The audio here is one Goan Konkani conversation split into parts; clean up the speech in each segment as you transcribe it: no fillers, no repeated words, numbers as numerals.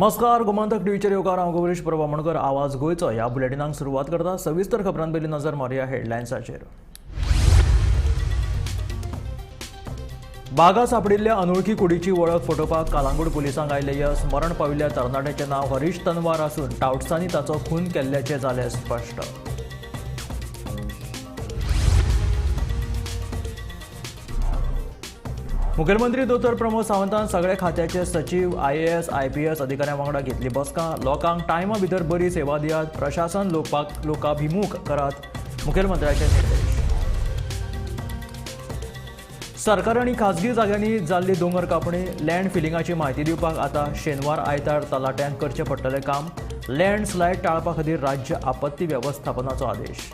नमस्कार, गोमंतक टीव्हीचेर येवकार. हांव गौरीश प्रभा म्हणकर. आवाज गोंयचो ह्या बुलेटिनाक सुरवात करता. सविस्तर खबरां पयलीं नजर मारुया हेडलायन्साचेर. बागा सापडिल्ल्या अनोळखी कुडीची वळख फटोवपाक कालांगूट पुलिसांक आयिल्लें यस. मरण पाविल्ल्या तरणाट्याचें नांव हरीश तनवार आसून टावट्सांनी ताचो खून केल्ल्याचें जालें स्पश्ट. मुखेलमंत्री दोतोर प्रमोद सावंतान सगळे खात्याचे सचीव, आयएएस, आयपीएस अधिकाऱ्यां वांगडा घेतली बसका. लोकांक टायमा भितर बरी सेवा दियात, प्रशासन लोकाभिमुख करात, मुखेलमंत्र्याचे निर्देश. सरकार आनी खाजगी जाग्यांनी जाल्ली दोंगर कापणी, लँड फिलिंगाची म्हायती दिवपाक आतां शेनवार आयतार तलाट्यांक करचें पडटलें काम. लँड स्लायड टाळपा खातीर राज्य आपत्ती वेवस्थापनाचो आदेश.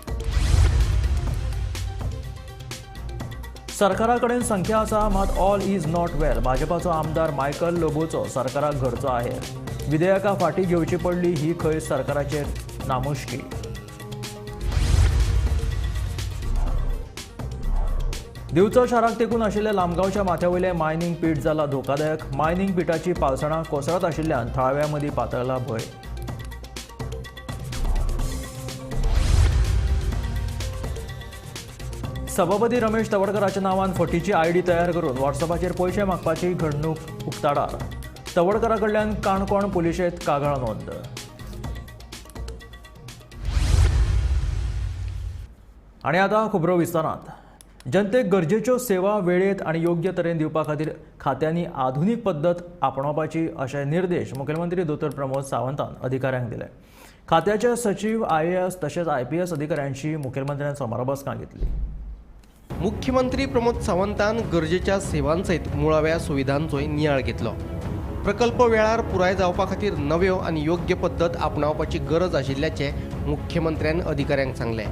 सरकारा कडेन संख्या आसा, मात ऑल is not वेल. भाजपाचो आमदार मायकल लोबोचो सरकाराक घरचो आहेर. विधेयकां फाटीं घेवची पडली ही खंय सरकाराचेर नामुष्की. दिवचल शाराक तेंकून आशिल्ल्या लामगांवच्या माथ्या वयलें मायनींग पीठ जाला धोकादायक. मायनींग पिठाची पालसणां कोसळत आशिल्ल्यान थळाव्यां मदीं पातळला भंय. सभापती रमेश तवडकराच्या नांवान फटीची आयडी तयार करून व्हॉट्सअपाचेर पयशे मागपाची घडणूक उक्ताडार. तवडकरा कडल्यान काणकोण पुलिशेंत कागाळ नोंद. आनी आतां खबरो विस्तारांत. जनतेक गरजेच्यो सेवा वेळेत आनी योग्य तरेन दिवपा खातीर खात्यांनी आधुनीक पद्दत आपणावपाची अशे निर्देश मुखेलमंत्री दोतोर प्रमोद सावंतान अधिकाऱ्यांक दिले. खात्याचे सचीव, आयएएस तशेंच आयपीएस अधिकाऱ्यांशी मुखेलमंत्र्यान सोमारा बसका घेतली. मुख्यमंत्री प्रमोद सावंतान गरजेच्या सेवांसयत मुळाव्या सुविधांचोय नियाळ घेतलो. प्रकल्प वेळार पुराय जावपा खातीर नव्यो आनी योग्य पद्दत आपणावपाची गरज आशिल्ल्याचें मुख्यमंत्र्यान अधिकाऱ्यांक सांगलें.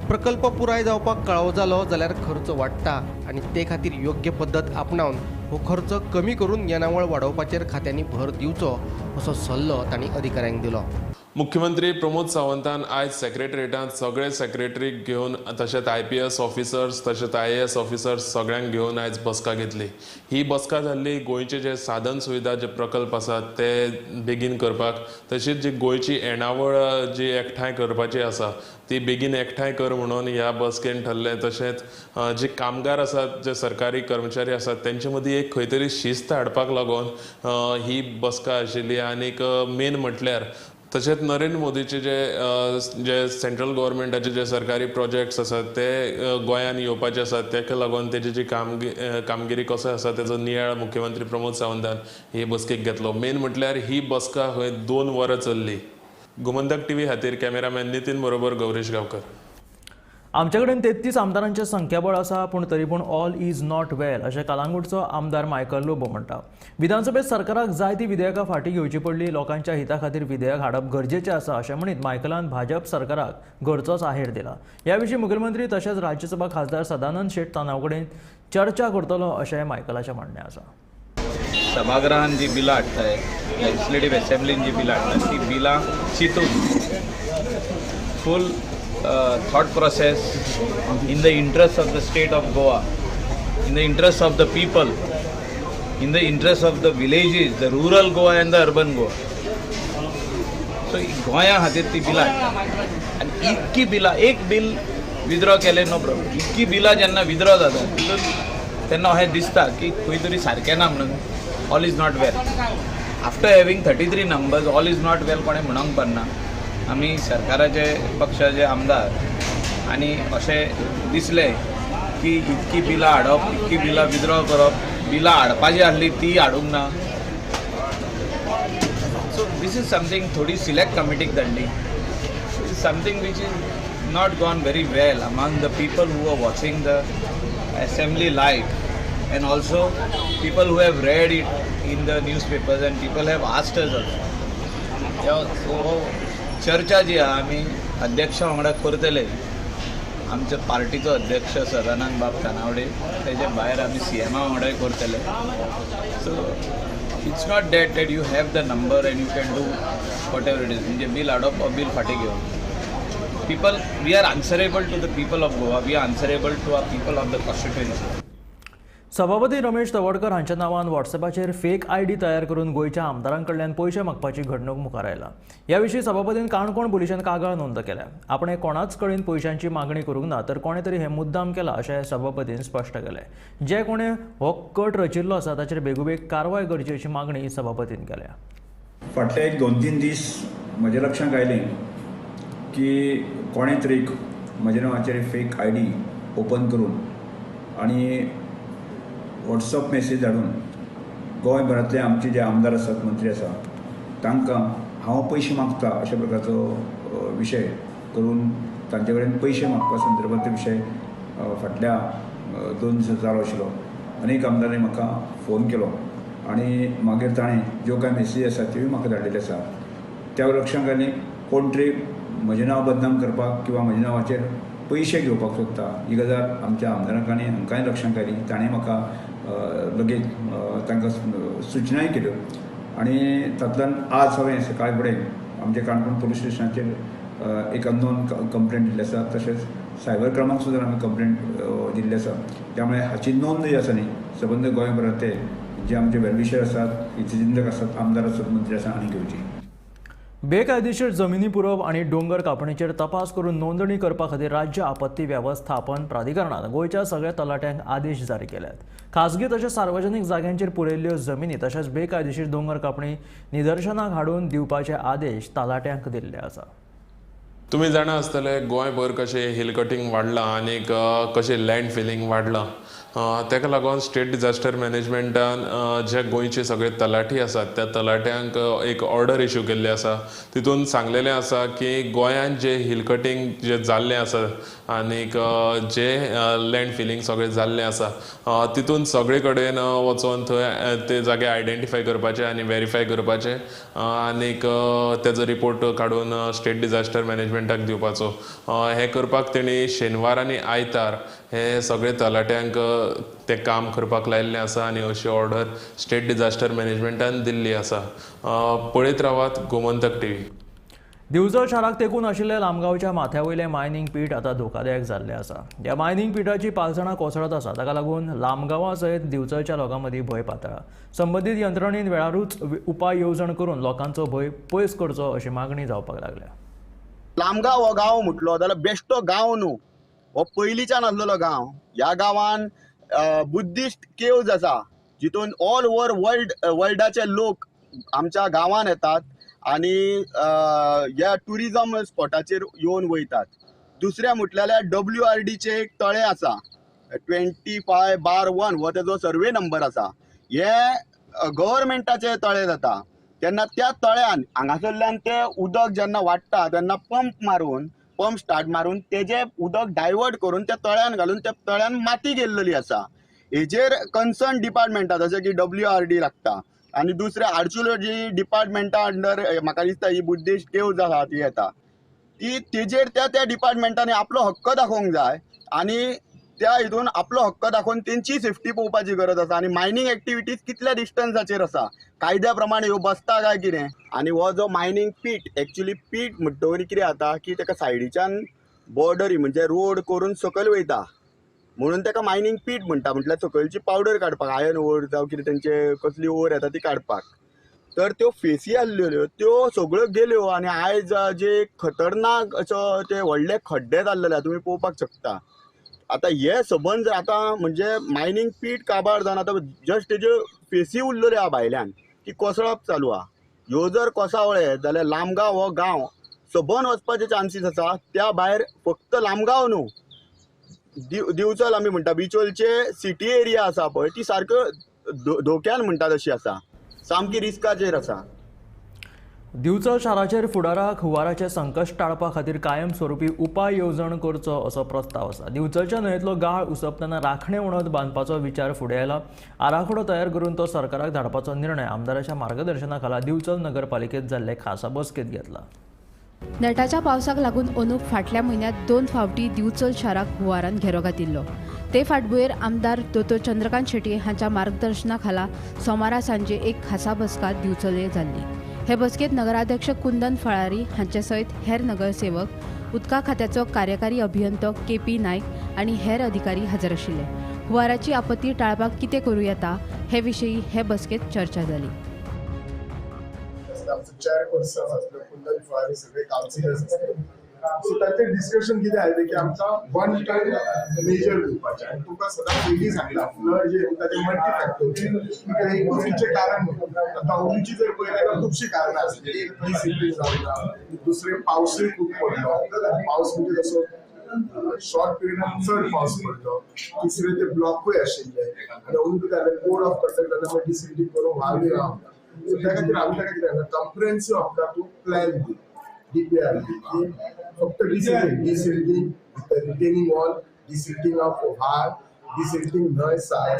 प्रकल्प पुराय जावपाक कळाव जालो जाल्यार खर्च वाडटा आनी ते खातीर योग्य पद्दत आपणावन हो खर्च कमी करून येणावळ वाडोवपाचेर खात्यांनी भर दिवचो असो सल्लो तांणी अधिकाऱ्यांक दिलो. मुख्यमंत्री प्रमोद सावंतान आयज सेक्रेटरीटांत सगळे सेक्रेटरीक घेवन तशेंच आयपीएस ऑफिसर्स तशेंच आयएएस ऑफिसर्स सगळ्यांक घेवन आयज बसका घेतली. ही बसका जाल्ली गोंयचे जे साधन सुविधा जे प्रकल्प आसात ते बेगीन करपाक, तशीच जी गोंयची येणावळ जी एकठांय करपाची आसा ती बेगीन एकठांय कर म्हणून ह्या बसकेन ठरलें. तशेंच जे कामगार आसात, जे सरकारी कर्मचारी आसात तेंचे मदीं एक खंय तरी शिस्त हाडपाक लागून ही बसका आशिल्ली. आनीक मेन म्हटल्यार तशेंच नरेंद्र मोदीचे जे जे सेंट्रल गव्हर्मेंटाचे जे सरकारी प्रोजेक्ट्स आसात ते गोंयांत येवपाचे आसात, ताका लागून तेजी जी कामगिरी कसो आसा तेजो नियाळ मुख्यमंत्री प्रमोद सावंतान हे बसकेक घेतलो. मेन म्हटल्यार ही बसका खंय 2 वरां चल्ली. गोमंतक टीव्ही खातीर कॅमेरामॅन नितीन बरोबर गौरीश गांवकर. आमचे कडेन 33 आमदारांचें संख्याबळ आसा, पूण तरी पूण ऑल is not वेल अशें कालांगूटचो आमदार मायकल लोबो म्हणटा. विधानसभेत सरकाराक जाय ती विधेयकां फाटीं घेवची पडली. लोकांच्या हिता खातीर विधेयक हाडप गरजेचें आसा अशें म्हणीत मायकलान भाजप सरकाराक घरचोच आहेर दिला. ह्या विशीं मुखेलमंत्री तशेंच राज्यसभा खासदार सदानंद शेट तानाव कडेन चर्चा करतलो अशें मायकलाचें म्हणणें आसा. सभागृहान जी बिलां हाडटाय, लेजिस्लेटीव एसेंब्लीन जी बिलां हाडटात ती बिलां चिंतून full thought process in the interest of the state of Goa, in the interest of the people, in the interest of the villages, the rural Goa and the urban Goa. So गोंया खातीर ती बिलां हाडटा आनी इतकी बिलां, एक बील विथड्रॉ केलें नो प्रॉब्लम, इतकी बिलां जेन्ना विथड्रॉ जाता तेन्ना अशें दिसता की खंय तरी सारकें ना म्हणून. All is not well. After having 33 numbers all is not well कोणें म्हणूंक पडना. आमी सरकाराचे पक्षाचे आमदार आनी अशें दिसलें की इतकी बिलां हाडप, इतकी बिलां विथड्रॉ करप, बिलां हाडपाची आसली ती हाडूंक ना. सो these is something थोडी select कमिटीक धाडली. Is something which is not gone very well among the people who are watching the assembly live and also people who have read it in the newspapers and people have asked us also. So चर्चा जी आहा आमी अध्यक्षा वांगडा करतले. आमच्या पार्टीचो अध्यक्ष सदानंद बाब तानावडे, तेजे भायर आमी सीएमा वांगडाय करतले. So it's not that that you have the number and you can do whatever it is. म्हणजे बील हाडप वा बील फाटीं घेवप. People, we are answerable to the people of Goa, we are answerable to our people of the constituency. सभापती रमेश तवडकर हांच्या नांवान व्हॉट्सएपाचेर फेक आयडी तयार करून गोंयच्या आमदारां कडल्यान पयशे मागपाची घडणूक मुखार आयला. ह्या विशीं सभापतीन काणकोण पुलिशेन कागाळ नोंद केल्या. आपणे कोणाच कडेन पयशांची मागणी करूंक ना, तर कोणे तरी हें मुद्दाम केलां अशें सभापतीन स्पश्ट केलें. जे कोणे हो कट रचिल्लो आसा ताचेर बेगोबेग कारवाय करची अशी मागणी सभापतीन केल्या. फाटले एक 2-3 दीस म्हज्या लक्षांत आयलें की कोणे तरी म्हज्या नांवाचेर फेक आयडी ओपन करून आनी व्हॉट्सअप मेसेज धाडून गोंयभरांतले आमचे जे आमदार आसात, मंत्री आसा, तांकां हांव पयशे मागता अशा प्रकारचो विशय करून तांचे कडेन पयशे मागपा संदर्भांत विशय फाटल्या 2 दिसां चालू आशिल्लो. अनेक आमदारांनी म्हाका फोन केलो आनी मागीर ताणें ज्यो कांय मेसेजी आसा त्योय म्हाका धाडलेल्यो आसा. त्या लक्षांत आयलें कोण तरी म्हजें नांव बदनाम करपाक किंवा म्हज्या नांवाचेर पयशे घेवपाक सोदता ही गजाल आमच्या आमदारांक आनी हांकांय लक्षांत आयली. ताणें म्हाका लगेच तांकां सुचनाय केल्यो आनी तातूंतल्यान आज हांवें सकाळ फुडें आमच्या काणकोण पुलीस स्टेशनाचेर एक अननोन कंप्लेंट दिल्ली आसा. तशेंच सायबर क्रायमाक सुद्दां आमी कंप्लेंट दिल्ली आसा. त्यामुळे हाची नोंद जी आसा न्ही सबंद गोंयभरांतले जे आमचे वेलविशर आसात, हितचिंतक आसात, आमदार आसात, मंत्री आसात आनी घेवची. बेकायदेशीर जमिनी पुरोवप आनी दोंगर कापणीचेर तपास करून नोंदणी करपा खातीर राज्य आपत्ती वेवस्थापन प्राधिकरणान गोंयच्या सगळ्या तलाट्यांक आदेश जारी केल्यात. खासगी तशेंच सार्वजनीक जाग्यांचेर पुरयल्ल्यो जमिनी तशेंच बेकायदेशीर दोंगर कापणी निदर्शनाक हाडून दिवपाचे आदेश तलाट्यांक दिल्ले आसा. तुमी जाणा आसतले गोंयभर कशें हिल कटिंग वाडलां आनी कशें लँड फिलिंग वाडलां. ताका लागून स्टेट डिजास्टर मॅनेजमेंटान जे गोंयचे सगळे तलाठी आसात त्या तलाट्यांक एक ऑर्डर इश्यू केल्ली आसा. तितून सांगलेलें आसा की गोंयांत जे हिल कटिंग जे जाल्लें आसा आनीक जे लँड फिलिंग सगळें जाल्लें आसा तितून सगळे कडेन वचोन थंय ते जागे आयडेंटिफाय करपाचे आनी वेरीफाय करपाचे आनीक तेजो रिपोर्ट काडून स्टेट डिजास्टर मॅनेजमेंटाक दिवपाचो. हें करपाक तेणी शेनवार आनी आयतार हे सगळे तलाट्यांक ते काम करपाक लायिल्लें आसा आनी अशी ऑर्डर स्टेट डिजास्टर मॅनेजमेंटान दिल्ली आसा. पळयत रावात गोमंतक टीव्ही. दिवचल शाराक तेकून आशिल्ल्या लामगांवच्या माथ्या वयलें मायनींग पीठ आतां धोकादायक जाल्लें आसा. ह्या मायनींग पिठाची पालसणां कोसळत आसा. ताका लागून लामगांवा सयत दिवचलच्या लोकां मदीं भंय पातळा. संबंदीत यंत्रणेन वेळारूच उपाय येवजण करून लोकांचो भंय पयस करचो अशी मागणी जावपाक लागल्या. लामगांव हो गांव म्हटलो जाल्यार बेश्टो गांव न्हू, हो पयलींच्यान आसलेलो गांव. ह्या गांवान बुद्धिस्ट केव्ज आसा जितून ऑल ओवर वर्ल्डाचे लोक आमच्या गांवान येतात आनी ह्या ट्युरिजम स्पॉटाचेर येवन वयतात. दुसऱ्या म्हटल्यार WRDचे एक तळें आसा, 25/1 हो तेजो सर्वे नंबर आसा. हे गव्हर्मेंटाचे तळें जाता तेन्ना त्या तळ्यान हांगासरल्यान ते उदक जेन्ना वाडटा तेन्ना पंप स्टार्ट मारून तेजे उदक डायवर्ट करून त्या तळ्यान घालून त्या तळ्यान माती गेल्लेली आसा. हेजेर कन्सर्न डिपार्टमेंटा जशें की WRD लागता आनी दुसरें आर्किओलॉजी डिपार्टमेंटा अंडर म्हाका दिसता ही बुद्धिस्ट केव्ज आसा ती येता ती तेजेर त्या त्या डिपार्टमेंटांनी आपलो हक्क दाखोवंक जाय आनी त्या हितून आपलो हक्क दाखोवन तेंची सेफ्टी पळोवपाची गरज आसा. आनी मायनींग एक्टिविटीज कितल्या डिस्टन्साचेर आसा, कायद्या प्रमाणे ह्यो बसता काय कितें. आनी हो जो मायनींग पीट एक्चुली पीट म्हणटकीर कितें जाता की तेका सायडीच्यान बॉर्डरी म्हणजे रोड करून सकयल वयता म्हणून तेका मायनींग पीट म्हणटा. म्हटल्यार सकयलची पावडर काडपाक, आयर्न ओर जावं कितें तेंचे कसली ओर येता ती काडपाक. तर त्यो फेसी आसल्यो त्यो सगळ्यो गेल्यो आनी आयज जे खतरनाक असो ते व्हडले खड्डे जाल्ले तुमी पळोवपाक शकता. आतां हे सबंद आतां म्हणजे मायनींग पीट काबार जावन आतां जस्ट तेज्यो फेसी उरलेल्यो आहा भायल्यान ती कोसळप चालू आहा. ह्यो जर कोसावळे जाल्यार लामगांव हो गांव सबंद वचपाचे चान्सीस आसा. त्या भायर फक्त लामगांव न्हू, दिवचल आमी म्हणटा बिचोलचे सिटी एरिया आसा पळय ती सारक्यो धोक्यान म्हणटा तशी आसा, सामकी रिस्काचेर आसा. दिवचल शाराचेर फुडाराक हुंवाराचें संकश्ट टाळपा खातीर कायमस्वरूपी उपाय येवजण करचो असो प्रस्ताव आसा. दिवचलच्या न्हंयेंतलो गाळ उसपतना राखणे वणत बांदपाचो विचार फुडें आयला. आराखडो तयार करून तो सरकाराक धाडपाचो निर्णय आमदाराच्या मार्गदर्शना खाला दिवचल नगरपालिकेत जाल्ले खासा बसकेंत घेतला. नेटाच्या पावसाक लागून अंदू फाटल्या म्हयन्यांत 2 फावटी दिवचल शाराक हुंवारान घेरो घातिल्लो. ते फाटभुंयेर आमदार दोतोर चंद्रकांत शेट्ये हांच्या मार्गदर्शना खाला सोमारा सांजे एक खासा बसका दिवचले जाल्ली. हे बसकेत नगराध्यक्ष कुंदन फळारी हांचे सयत हेर नगरसेवक, उदका खात्याचो कार्यकारी अभियंतो KP Naik आनी हेर अधिकारी हजर आशिल्ले. हुंवाराची आपत्ती टाळपाक कितें करूं येता हे विशीं हे बसकेंत चर्चा जाली. चेअरपर्सन आसले, कुंदन फुडारी, सगळे कावन्सिलर्स आसले. सो ताचें डिस्कशन कितें आयलें की आमकां वन टायम मेजर घेवपाचें. आनी तुमकां सदां पयलीं सांगलां, फ्लड जे येता ते मल्टी फॅक्टोरियल, एकूच हेचें कारण न्हू. आतां अंदूची जर पळयलें जाल्यार खुबशीं कारणां आसली. एक डिसिप्लीन जावना, दुसरें पावसूय खूब पडलो, पावस म्हणजे तसो शॉर्ट पिरियडान चड पावस पडलो, तिसरें ते ब्लॉकूय आशिल्ले आनी अंदू कितें जालें, कोड ऑफ कंडक्ट जालें, मागीर डिसिप्लीन करून व्हाळ बी रावना. सो त्या खातीर आमी ताका कितें सांगलां, कॉम्प्रिहेन्सीव आमकां तूं प्लॅन दी, डीपीआर दी, की फक्त डिसिल्टींग, रिटेनिंग वॉल, डिसिल्टींग ऑफ व्हाळ, डिसिल्टींग न्हंय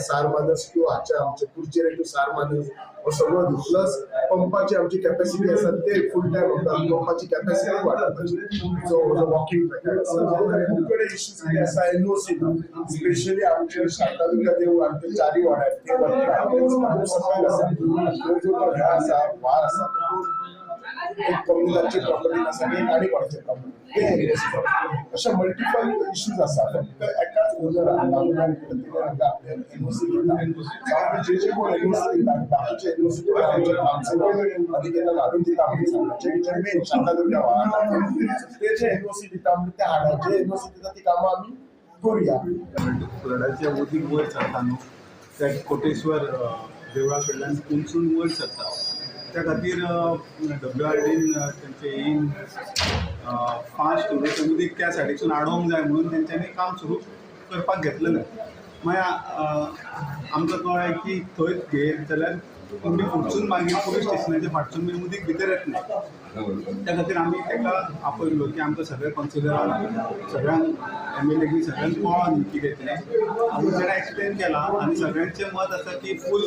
सारमानस टू हाचे आमचे कुर्चेरे टू सारमानस हो सगळो दी, प्लस पंपाची आमची कॅपॅसिटी आसा ते फूल टायम आमकां पंपाची कॅपॅसिटी वाडोवपाची, जो वॉकिंग ट्रॅक आसा. खूब कडेन इश्यूज कितें आसा, एनओसी ना, स्पेशली आमचे शांतादुर्गा देवूळ आनी ते चारी वाड्यार ते खूब सकयल आसा, जो तो हे आसा व्हाळ आसा तो एक कम्युनिटाची प्रॉपर्टी आसा आनी एक आनी कोणाची प्रॉपर्टी, ते एनओसी अशे मल्टिपल इश्यूज आसा. फक्त एकाच ओनरान एनओसी दिता, जावं जे जे कोण एनओसी दिता बाकीचे एनओसी आमच्या कावन्सिलर आनी केन्ना हाडून दिता म्हणून सांगला, जे मेन शांतादुर्गा व्हाळा ते जे एनओसी दिता म्हणजे ते हाडाचे एनओसी दिता ती कामां आमी करुया. फ्लडाचें उदीक वयर सरता न्हू, त्या कोटेश्वर देवळा कडल्यान उंचून वयर सरता, त्या खातीर डब्ल्यू आर डीन तेंचे येन फास्ट म्हणजे उदीक त्या सायडीकसून आडोवंक जाय म्हणून तेंच्यांनी काम सुरू करपाक घेतलेलें. मागीर आमकां कळ्ळें की थंय घेत जाल्यार तुमी फुडसून मागीर पुलीस स्टेशनाच्या फाटसून बीन उदीक भितर येतलें. त्या खातीर आमी ताका आपयलो की आमकां सगळे कावन्सिलरांक, सगळ्यांक एम एल ए बी सगळ्यांक कळोन कितें तें आमी ताणें एक्सप्लेन केलां आनी सगळ्यांचें मत आसा की फूल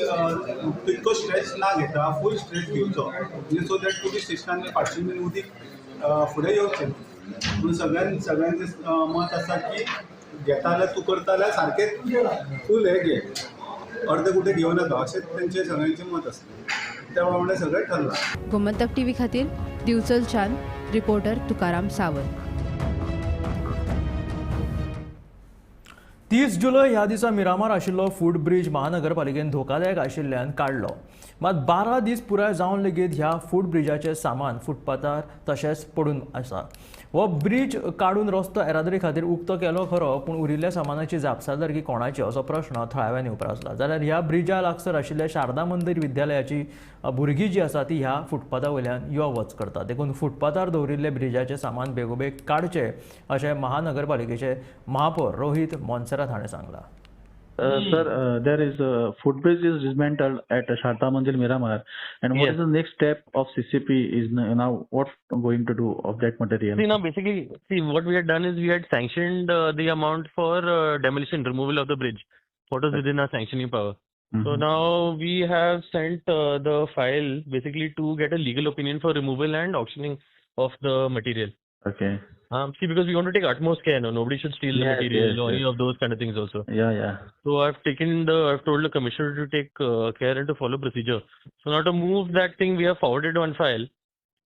तितको स्ट्रेच ना घेता फूल स्ट्रेच घेवचो, म्हणजे सो that police स्टेशनान फाटसून बीन उदीक फुडें येवचें म्हणून सगळ्यांचें मत आसा की घेता जाल्यार तूं करता जाल्यार सारकें फूल हें घे, अर्दे कुठे घेवन नाका अशें तेंचें सगळ्यांचें मत आसलें. त्या प्रमाणे सगळें ठरलां. गोमंतक टीव्ही खातीर दिवचलच्यान रिपोर्टर तुकाराम सावंत. 30 जुलय ह्या दिसा मिरामार आशिल्लो फूट ब्रीज महानगरपालिकेन धोकादायक आशिल्ल्यान काडलो. मात 12 दीस पुराय जावन लेगीत ह्या फूट ब्रिजाचें सामान फुटपाथार तशेंच पडून आसा. हो ब्रीज काडून रस्तो येरादारी खातीर उक्तो केलो खरो, पूण उरिल्ल्या सामानाची जापसालदारकी कोणाची असो प्रश्न थळाव्यांनी उप्रासला. जाल्यार ह्या ब्रिजा लागसर आशिल्ल्या शारदा मंदीर विद्यालयाची भुरगीं जी आसा ती ह्या फुटपाथा वयल्यान यो वच करता. देखून फुटपाथार दवरिल्ले ब्रिजाचें सामान बेगोबेग काडचें अशें महानगरपालिकेचे महापौर रोहित मोन्सेरात हाणें सांगलां. Sir, there is a footbridge is dismantled at Sharda Mandir Miramar, and what is the next step of CCP is now what going to do of that material? See, now basically, see what we had done is we had sanctioned the amount for demolition, removal of the bridge, what was within our sanctioning power. So now we have sent the file basically to get a legal opinion for removal and auctioning of the material. Okay. See, because we want to take utmost care, no, nobody should steal the material or any of those kind of things also. Yeah. So I've told the commissioner to take care and to follow procedure. So now to move that thing, we have forwarded one file.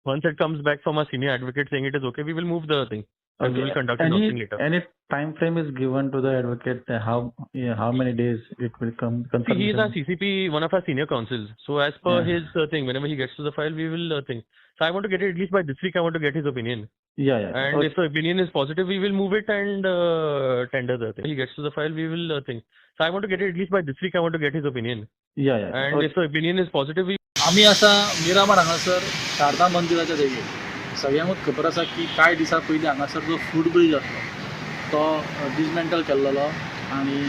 Once it comes back from our senior advocate saying it is okay, we will move the thing. And we will conduct an auction later. Any time frame is given to the advocate? How many days it will come? See, he is our CCP, one of our senior counsels. So as per his thing, whenever he gets to the file, we will think. So I want to get it at least by this week. I want to get his opinion. Yeah. And if the opinion is positive, we will move it and tender the thing. He gets to the file, we will think. So I want to get it at least by this week. I want to get his opinion. Yeah. And if the opinion is positive, we. आमी आसा मिरामार हांगासर शारदा मंदिराच्या देगेर. सगळ्यांकूच खबर आसा की कांय दिसां पयलीं हांगासर जो फूट ब्रीज आसलो तो डिसमेंटल केल्लो आनी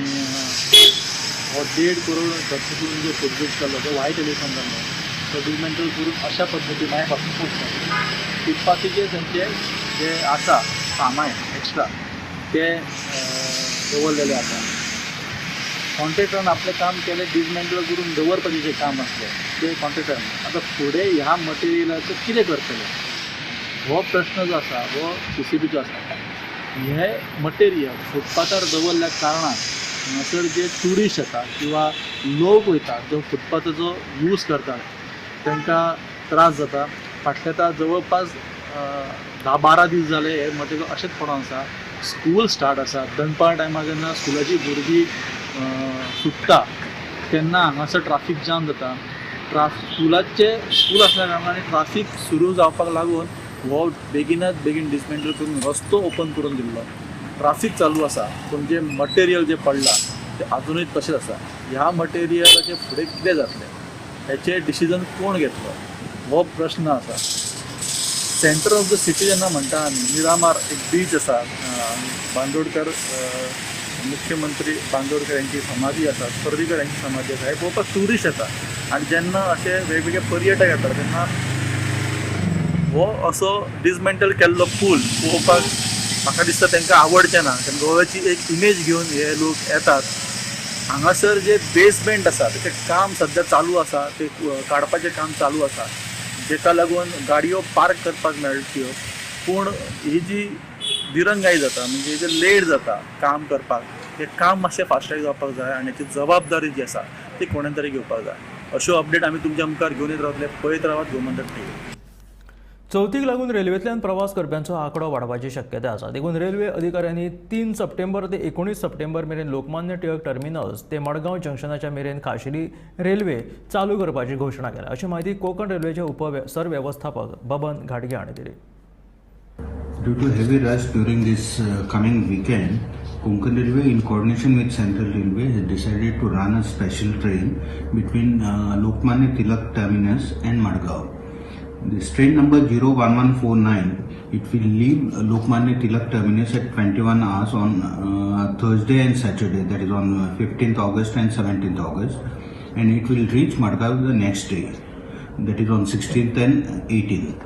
हो 1.5 करोड खर्च करून जो फूट ब्रीज केल्लो तो व्हायट एलिफंट जाल्लो, तो डिसमेंटल करून अशा पद्दतीन मागीर पासून पडटा. फुटपाथीचेर थंयचे जे आसा सामान एक्स्ट्रा ते दवरलेले आसा. कॉन्ट्रॅक्टरान आपलें काम केलें, डिसमेंटल करून दवरपाचें जें काम आसलें तें कॉन्ट्रॅक्टरान. आतां फुडें ह्या मटेरियलाचें कितें करतलें हो प्रश्न जो आसा हो सीसीपीचो आसा. हें मटेरियल फुटपाथार दवरल्या कारणान हांगासर जे ट्युरिस्ट येता किंवा लोक वयता जो फुटपाथाचो यूज करतात तांकां त्रास जाता. फाटले आतां जवळपास 10-12 दीस जाले हे मटेरियल अशेंच पडोन आसा. स्कूल स्टार्ट आसा, दनपार टायमार जेन्ना स्कुलाची भुरगीं सुट्टा तेन्ना हांगासर ट्राफीक जाम जाता. स्कुलाचे स्कूल आसल्या कारणान आनी ट्राफीक सुरू जावपाक लागून हो बेगिनात बेगीन डिसमेंटल करून रस्तो ओपन करून दिल्लो. ट्राफीक चालू आसा पूण जे मटेरियल जे पडलां तें आजुनूय तशेंच आसा. ह्या मटेरियलाचें फुडें कितें जातलें हेचें डिसिजन कोण घेतलो हो प्रश्न आसा. सेंटर ऑफ the city जेन्ना म्हणटा आमी, मिरामार एक बीच आसा, बांदोडकर मुख्यमंत्री बांदोडकर यांची समाधी आसा, पर्रीकर यांची समाधी आसा, हे पळोवपाक ट्युरिस्ट येता आनी जेन्ना अशे वेगवेगळे पर्यटक येतात तेन्ना हो असो डिसमेंटल केल्लो पूल पळोवपाक म्हाका दिसता तांकां आवडचें ना. कारण गोव्याची एक इमेज घेवन हे लोक येतात. हांगासर जे बेसमेंट आसा तेचें काम सद्या चालू आसा, ते काडपाचें काम चालू आसा, जेका लागून गाडयो पार्क करपाक मेळच्यो. पूण ही जी दिरंगाई जाता म्हणजे जे लेट जाता काम करपाक, हें काम मातशें फास्ट्रेक जावपाक जाय आनी हेची जबाबदारी जी आसा ती कोणें तरी घेवपाक जाय. अश्यो अपडेट आमी तुमच्या मुखार घेवन येत रावतले. पळयत रावात गोमंतक टीव्ही. चवथीक लागून रेल्वेंतल्यान प्रवास करप्यांचो आंकडो वाडपाची शक्यता आसा. देखून रेल्वे अधिकाऱ्यांनी 3 सप्टेंबर ते 19 सप्टेंबर मेरेन लोकमान्य टिळक टर्मिनस ते मडगांव जंक्शनाच्या मेरेन खाशेली रेल्वे चालू करपाची घोशणा केल्या, अशी म्हायती कोंकण रेल्वेचे उप सरवेवस्थापक बबन घाटगे हांणी दिली. Due to heavy rush during this coming weekend, Konkan Railway in coordination with Central Railway has decided to run a special train between Lokmanya Tilak Terminus and Madgaon. This train number 01149, it will leave Lokmanya Tilak Terminus at 21 hours on Thursday and Saturday, that is on 15th August and 17th August, and it will reach Madgaon the next day, that is on 16th and 18th.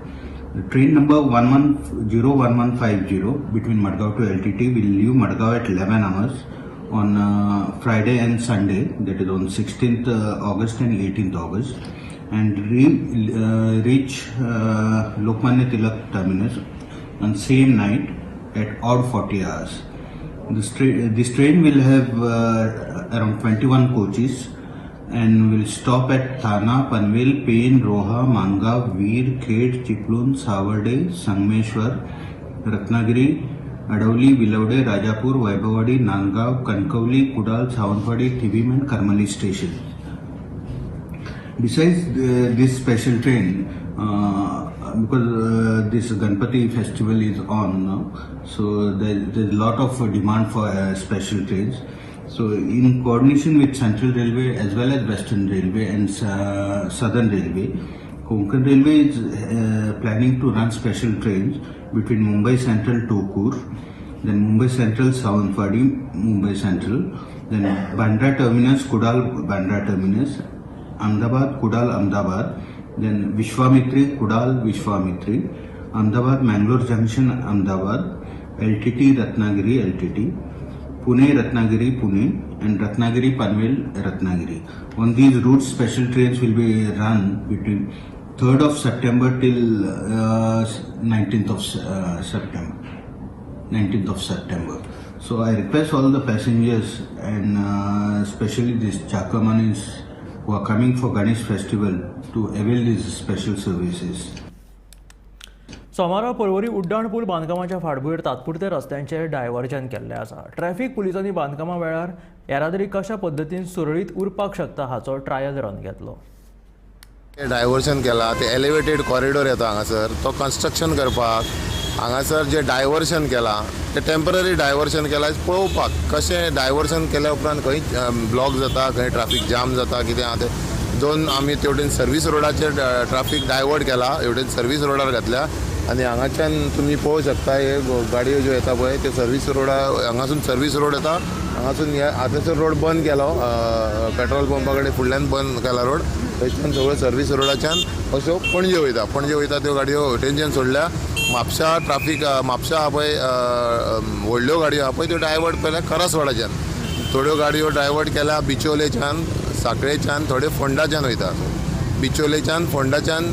The train number 01150 between Madgaon to LTT will leave Madgaon at 11 hours on Friday and Sunday, that is on 16th August and 18th August, and reach Lokmanya Tilak Terminus on same night at odd 40 hours. This train will have around 21 coaches and will stop at Thana, Panvel, Pen, Roha, Mangaon, Veer, Khed, Chiplun, Savarde, Sangameshwar, Ratnagiri, Adavali, Bilawade, Rajapur, Vaibhavwadi, Nandgaon, Kankavli, Kudal, Sawantwadi, Thivim and Karmali station. Besides this special train, because this Ganpati festival is on now, so there's a lot of demand for special trains. So in coordination with Central Railway as well as Western Railway and Southern Railway, Konkan Railway is planning to run special trains between Mumbai Central Tokur, then Mumbai Central Sawantwadi, Mumbai Central, then Bandra Terminus, Kudal Bandra Terminus, Ahmedabad, Kudal Ahmedabad, then Vishwamitri, Kudal Vishwamitri, Ahmedabad Mangalore Junction, Ahmedabad, LTT Ratnagiri, LTT, Pune Ratnagiri, Pune, and Ratnagiri Panvel, Ratnagiri. On these routes, special trains will be run between 3rd of September till 19th of September. 19th of September. So I request all the passengers and especially these Chakamanis who are coming for Ganesh festival to avail these special services. सोमारा पर्वरी उड्डाण पूल बांदकामाच्या फाटभूंयेर तात्पुरते रस्त्यांचेर डायव्हर्जन केल्लें आसा. ट्रॅफिक पुलिसांनी बांदकामा वेळार येरादारी कशा पद्दतीन सुरळीत उरपाक शकता हाचो ट्रायल रन घेतलो. डायव्हर्जन केला ते एलिवेटेड कॉरिडोर येता हांगासर, तो कन्स्ट्रक्शन करपाक हांगासर जे डायव्हर्जन केला ते टेम्पररी डायव्हर्जन केला पळोवपाक कशें डायव्हर्जन केल्या उपरांत खंय ब्लॉक जाता, खंय ट्राफीक जाम जाता, कितें आहा तें. दोन आमी तेवटेन सर्वीस रोडाचेर ट्राफीक डायवर्ट केला, हेवटेन सर्वीस रोडार घातल्या आनी हांगाच्यान तुमी पळोवंक शकता हे गाडयो ज्यो येता पळय ते सर्वीस रोडा हांगासून सर्वीस रोड येता, हांगासून हे आतांचो रोड बंद केलो, पेट्रोल पंपा कडेन फुडल्यान बंद केला रोड, थंयच्यान सगळ्यो सर्वीस रोडाच्यान अश्यो पणजे वयता, पणजे वयता त्यो गाडयो हेवटेनच्यान सोडल्या. म्हापशा ट्राफीक म्हापशा आहा पळय व्हडल्यो गाडयो आहा पळय त्यो डायवर्ट केल्या करासवाडाच्यान, थोड्यो गाडयो डायवर्ट केल्या बिचोलेच्यान, साखळेच्यान, थोड्यो फोंडाच्यान वयता. बिचोलेच्यान फोंडाच्यान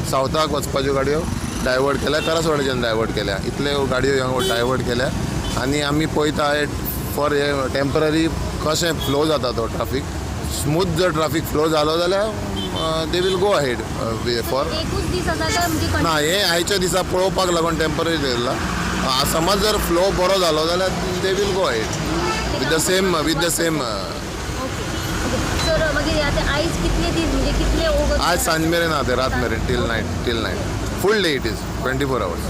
सावथाक वचपाच्यो गाडयो डायवर्ट केल्या, करासवाडाच्यान डायवर्ट केल्या, इतल्यो गाडयो डायवर्ट केल्या. आनी आमी पळयता फॉर हे टेम्पररी कशें फ्लो जाता तो ट्राफीक, स्मूथ जर ट्राफीक फ्लो जालो जाल्यार they will go ahead for ना. हे आयच्या दिसा पळोवपाक लागून टेम्पररी दवरला, समज जर फ्लो बरो जालो जाल्यार they will go ahead with the same मागीर आतां आयज कितले दीस म्हणजे कितले ओगस्ट? आज सांज मेरेन आहा ते, रात मेरेन, till night, till night, full day, it is 24 hours.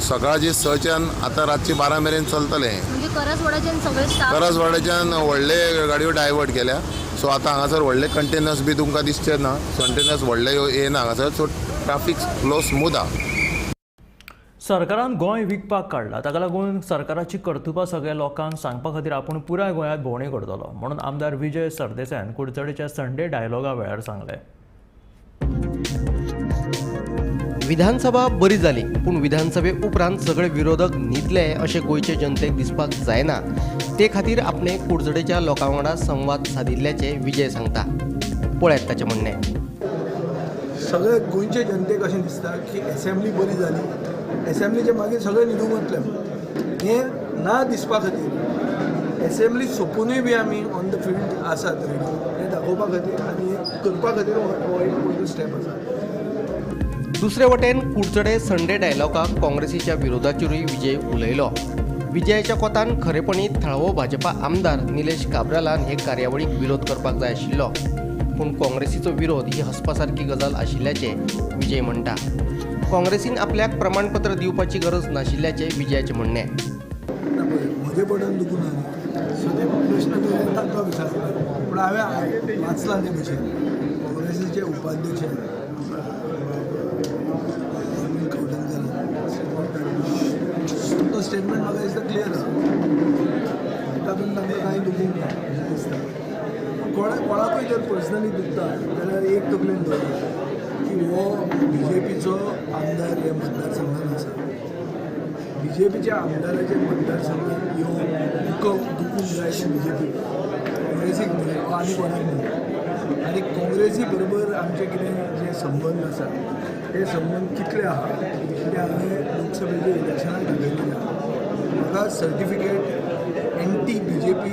सकाळची 6च्यान आतां रातची 12 मेरेन चलतलें. म्हणजे करसवाड्याच्यान सगळे स्टाफ, करसवाड्याच्यान व्हडले गाडयो डायवर्ट केल्या. सो आतां हांगासर व्हडले कंटेनर्स बी तुमकां दिसचे ना, कंटेनर्स व्हडले येना हांगासर. सो ट्राफीक फ्लो स्मूथ आहा. सरकारान गोंय विकपाक काडला, ताका लागून सरकाराची कर्तुपां सगळ्या लोकांक सांगपा खातीर आपूण पुराय गोंयांत भोंवडी करतलो म्हणून आमदार विजय सरदेसायान कुडचडेच्या संडे डायलॉगा वेळार सांगलें. विधानसभा बरी जाली, पूण विधानसभे उपरांत सगळे विरोधक न्हिदले अशें गोंयचे जनतेक दिसपाक जायना. ते खातीर आपणे कुडचडेच्या लोकां वांगडा संवाद सादिल्ल्याचें विजय सांगता. पळयात ताचें म्हणणें. सगळे गोंयचे जनतेक अशें दिसता की एसेंब्ली बरी जाली, एसेंब्लीचे मागीर सगळे न्हिदूंक वतले. हें ना दिसपा खातीर एसेंब्ली सोंपुनूय बी आमी ऑन the field आसात रेडी, हें दाखोवपा खातीर आनी हें करपा खातीर हो एक पयलो स्टेप आसा. दुसरे वटेन कुडचडे संडे डायलॉगाक काँग्रेसीच्या विरोधाचेरूय विजय उलयलो. विजयाच्या कोतान खरेपणी थळावो भाजपा आमदार निलेश काब्रालान हे कार्यावळीक विरोध करपाक जाय आशिल्लो, पूण काँग्रेसीचो विरोध ही हसपा सारकी गजाल आशिल्ल्याचें विजय म्हणटा. काँग्रेसीन आपल्याक प्रमाणपत्र दिवपाची गरज नाशिल्ल्याचें विजयाचें म्हणणें. म्हजें बटन दुखून ना, सो ते प्रश्न तुवें तांकां विचारला, पूण हांवें वाचलां ते भशेन काँग्रेसीचे उपाध्यक्ष तो स्टेटमेंट म्हाका दिसता क्लियर आसा, तातूंत तांकां कांय दुखूंक ना अशें दिसता. कोणाकूय जर पर्सनली दुखता जाल्यार एक तकलेन दवरता की हो बी जे पीचो आमदार ह्या मतदारसंघान आसा. बी जे पीच्या आमदाराच्या मतदारसंघान येवन दुखूंक जाय अशें बी जे पी, काँग्रेसीक न्हय वा आनी कोणाक न्हय. आनी काँग्रेसी बरोबर आमचे कितें जे संबंद आसा ते संबंद कितले आहा ते हांवें लोकसभेच्या इलेक्शनाक दाखयलेले आहा. म्हाका certificate anti B J P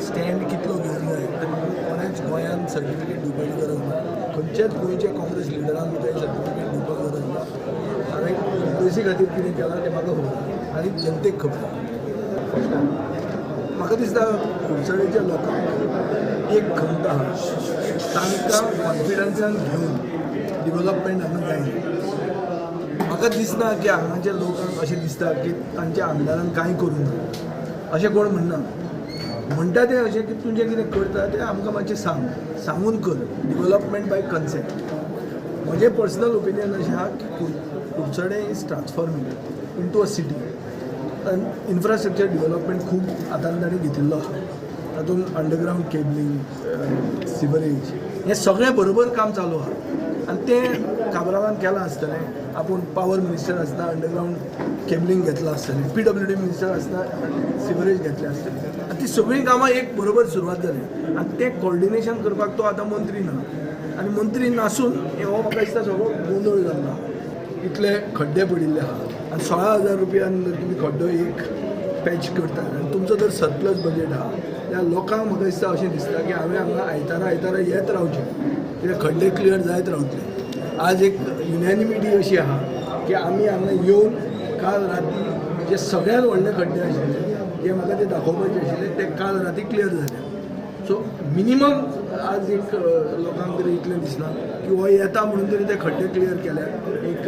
stand कितलो घेवंक जाय तर कोणेंच गोंयांत सर्टिफिकेट दिवपाची गरज ना. खंयच्याच गोंयच्या काँग्रेस लिडरान म्हाका सर्टिफिकेट दिवपाक गरज ना. हांवें काँग्रेसी खातीर कितें केलां तें म्हाका खबर आनी जनतेक खबर. म्हाका दिसता कुडचडेच्या लोकांक एक खंत आहा, तांकां कॉन्फिडन्सान घेवन डिवलपमेंट हांगा जायना. म्हाका दिसना की हांगाच्या लोकांक अशें दिसता की तांच्या आमदारान कांय करूंक ना, अशें कोण म्हणना. म्हणटा तें अशें की तुजें कितें करता तें आमकां मातशें सांग, सांगून कर, डिवलपमेंट बाय कन्सेंट. म्हजें पर्सनल ओपिनियन अशें आहा की Curchorem is transforming into a city. Infrastructure development खूब आतां ताणें घेतिल्लो आहा, तातूंत अंडरग्रावंड केबलिंग, सिवरेज हें सगळें बरोबर काम चालू आहा. आनी तें काब्रालान केलां आसतलें. आपूण पावर मिनिस्टर आसतना अंडरग्रावंड केबलिंग घेतलां आसतलें, PWD minister आसतना सिवरेज घेतलें आसतलें. आनी ती सगळीं कामां एक बरोबर सुरवात जाली आनी तें कॉर्डिनेशन करपाक तो आतां मंत्री ना, आनी मंत्री नासून हो म्हाका दिसता सगळो गोंदळ जाल्लो. इतले खड्डे पडिल्ले आहा आनी 16,000 रुपयान जर तुमी खड्डो एक पॅच करतात आनी तुमचो जर सरप्लस बजेट आहा जाल्यार लोकांक म्हाका दिसता अशें दिसता की हांवें हांगा आयतारा आयतारा येत रावचें, कित्याक खड्डे क्लियर जायत रावतले. आज एक युनॅनिमिटी अशी आहा की आमी हांगा येवन काल राती जे सगळ्यांत व्हडले खड्डे आशिल्ले जे म्हाका ते दाखोवपाचे आशिल्ले ते काल राती क्लियर जाले. सो मिनिमम आज एक लोकांक तरी इतलें दिसलां की हो येता म्हणून तरी ते खड्डे क्लियर केल्या, एक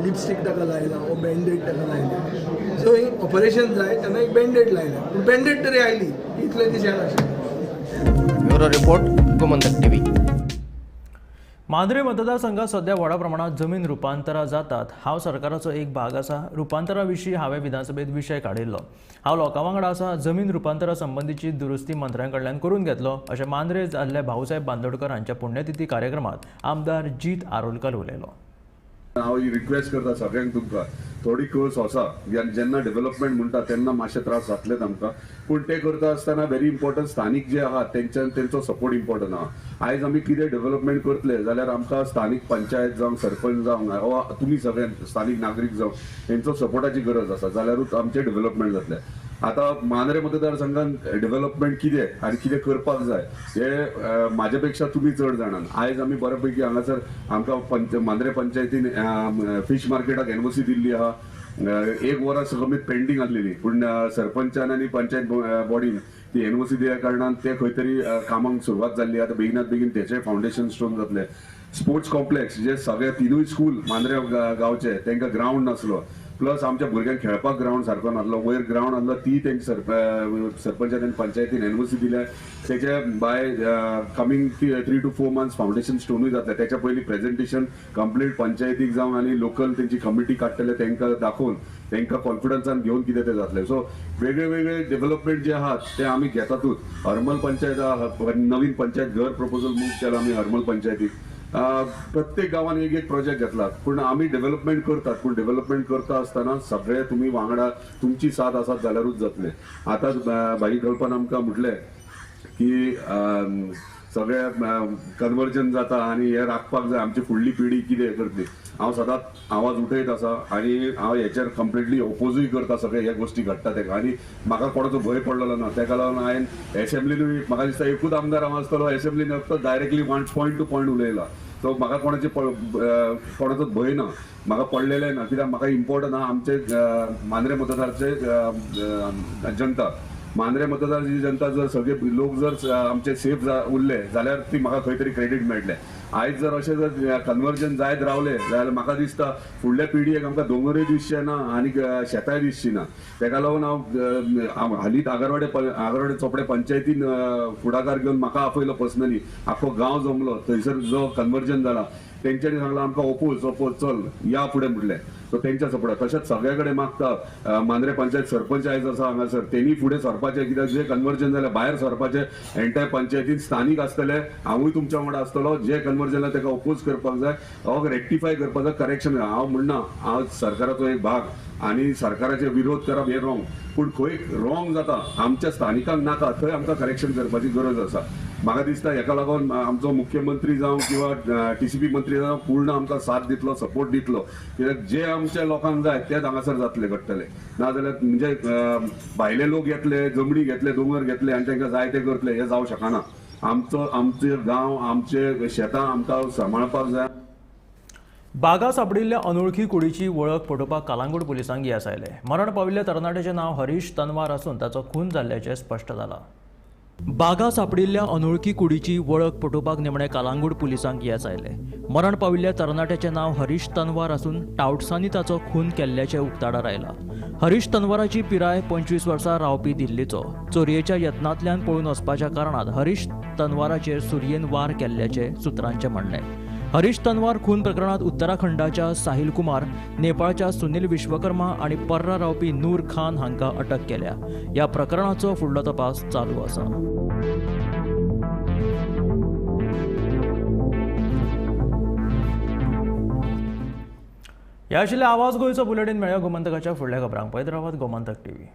लिपस्टीक ताका लायला वो बँडेड ताका लायलें. जंय ऑपरेशन जाय तेन्ना एक बँडेड लायलें, पूण बँडेड तरी आयली, इतलें दीस येनाशिल्लें. Bureau report, Gomantak TV. Mandrem मतदारसंघात सध्या व्हडा प्रमाणात जमीन रुपांतरां जातात. हांव सरकाराचो एक भाग आसा. रुपांतरा विशीं हांवें विधानसभेत विशय काडिल्लो. हांव लोकां वांगडा आसा. जमीन रुपांतरा संबंदीची दुरुस्ती मंत्र्यां कडल्यान करून घेतलो अशें मांद्रे जाल्ल्या भाऊसाहेब बांदोडकर हांच्या पुण्यतिथी कार्यक्रमात आमदार जीत आरोलकर उलयलो. हांव रिक्वेस्ट करता सगळ्यांक, तुमकां थोडी कळ सोंसा. जेन्ना डेव्हलपमेंट म्हणटा तेन्ना मातशे त्रास जातलेच आमकां, पूण ते करता आसतना व्हेरी इम्पॉर्टंट स्थानीक जे आहा तेंच्यान तेंचो सपोर्ट इम्पॉर्टंट आहा. आयज आमी कितें डेव्हलपमेंट करतले जाल्यार आमकां स्थानीक पंचायत जावं, सरपंच जावं वा तुमी सगळे स्थानीक नागरीक जावं हेंचो सपोर्टाची गरज आसा, जाल्यारूच आमचें डेव्हलपमेंट जातलें. आतां मांद्रे मतदारसंघान डेव्हलपमेंट कितें आनी कितें करपाक जाय हें म्हाजे पेक्षा तुमी चड जाणात. आयज आमी बऱ्या पैकी हांगासर आमकां मांद्रे पंचायतीन फिश मार्केटाक एनओसी दिल्ली आहा. एक वरां कमीत पेंडींग आसलेली, पूण सरपंचान आनी पंचायत बॉडीन ती एनओसी दिल्या कारणान ते खंय तरी कामांक सुरवात जाल्ली. आतां बेगिनात बेगीन तेचे फावंडेशन स्टोन जातले. स्पोर्ट्स कॉम्प्लेक्स जे सगळे 3 स्कूल मांद्रे गांवचे तांकां ग्रावंड नासलो, प्लस आमच्या भुरग्यांक खेळपाक ग्रावंड सारको नासलो, वयर ग्रावंड आसलो ती तेंची सरपंचान आनी पंचायतीन एनओसी दिल्या. तेचे by coming 3 to 4 months foundation स्टोनूय जातले. तेच्या पयलीं प्रेजेंटेशन कंप्लीट पंचायतीक जावं आनी लोकल तेंची कमिटी काडटले तांकां दाखोवन तांकां कॉन्फिडन्सान घेवन कितें तें जातलें. सो वेगळे वेगळे डेव्हलपमेंट जे आहात ते आमी घेतातूच. हरमल पंचायत नवीन पंचायत घर प्रपोजल मूव केला आमी हरमल पंचायतीक. प्रत्येक गांवान एक एक प्रोजेक्ट घेतला, पूण आमी डेव्हलपमेंट करतात, पूण डेव्हलपमेंट करता आसतना सगळे तुमी वांगडा तुमची साथ आसात जाल्यारूच जातले. आतां भाई कल्पना आमकां म्हटलें की सगळे कन्वर्जन जाता आनी हें राखपाक जाय, आमची फुडली पिढी कितें करतली. हांव सदांच आवाज उठयत आसा आनी हांव हेचेर कंप्लिटली ओपोजूय करता सगळे ह्या गोश्टी घडटा तेका, आनी म्हाका कोणाचो भंय पडलेलो ना. तेका लागून हांवें एसेंब्लीनूय म्हाका दिसता एकूच आमदार हांव आसतलो एसेंब्लीन फक्त डायरेक्टली पॉयंट टू पॉयंट उलयला. सो म्हाका कोणाचे कोणाचो भंय ना, म्हाका पडलेलें ना, कित्याक म्हाका इम्पॉर्टंट आहा आमचे मांद्रे मतदारचे जनता. मांद्रे मतदाराची जनता जर सगळे लोक जर आमचे सेफ उरले जाल्यार ती म्हाका खंय तरी क्रेडीट मेळटलें. आयज जर अशें जर कन्वर्जन जायत रावलें जाल्यार म्हाका दिसता फुडल्या पिढयेक आमकां दोंगरूय दिसचे ना आनी शेतांय दिसची ना. तेका लागून हांव हालींच आगरवाडे चोपडे पंचायतीन फुडाकार घेवन म्हाका आपयलो पर्सनली, आख्खो गांव जमलो थंयसर जो कन्वर्जन जाला तेंच्यांनी सांगलां आमकां ओपोज ओपोज चल या फुडें म्हटलें. सो तेंच्या सपोर्टाक तशेंच सगळे कडेन मागता मांद्रे पंचायत सरपंच आयज आसा हांगासर तेणी फुडें सरपाचें, कित्याक जे कन्वर्जन जालें भायर सरपाचें एंटायर पंचायतीन स्थानीक आसतले, हांवूय तुमच्या वांगडा आसतलो. जे कन्वर्जन जालें तेका ओपोज करपाक जाय, हांव रेक्टिफाय करपाक जाय, करेक्शन. हांव म्हणना हांव सरकाराचो एक भाग आनी सरकाराचे विरोध करप हें रॉंग, पूण खंय रॉंग जाता आमच्या स्थानिकांक नाका थंय आमकां करेक्शन करपाची गरज आसा. म्हाका दिसता हेका लागून आमचो मुख्यमंत्री जावं किंवा टीसीपी मंत्री जावं पूर्ण आमकां साथ दितलो, सपोर्ट दितलो, कित्याक जे आमच्या लोकांक जाय तेच हांगासर जातले घडटले. नाजाल्यार म्हणजे भायले लोक येतले, जमणी घेतले, दोंगर घेतले आनी तांकां जाय ते करतले, हें जावं शकना. आमचो आमचे गांव आमचे शेतां आमकां सांबाळपाक जाय. बागा सापडिल्ल्या अनोळखी कुडीची वळख पटोवपाक कालांगूट पुलिसांक येस आयलें. मरण पाविल्ल्या तरणाट्याचें नांव हरीश तनवार आसून ताचो खून जाल्ल्याचें स्पश्ट जालां. बागा सापडिल्ल्या अनोळखी कुडीची वळख पटोवपाक निमणें कालांगूट पुलिसांक येस आयलें. मरण पाविल्ल्या तरणाट्याचें नांव हरीश तनवार आसून टावट्सांनी ताचो खून केल्ल्याचें उक्ताडार आयलां. हरीश तनवाराची पिराय 25 वर्सां, रावपी दिल्लीचो. चोरयेच्या यत्नांतल्यान पळून वचपाच्या कारणान हरीश तनवाराचेर सुरयेन वार केल्ल्याचें सुत्रांचें म्हणणें. हरीश तनवार खून प्रकरणांत उत्तराखंडाच्या साहिल कुमार, नेपाळच्या सुनील विश्वकर्मा आनी पर्रा रावपी नूर खान हांकां अटक केल्या. ह्या प्रकरणाचो फुडलो तपास चालू आसा. ह्या आशिल्ल्या आवाज गोंयचो बुलेटीन मेळ्ळ्या गोमंतकाच्या फुडल्या खबरांक. पळयत रावात गोमंतक टीव्ही.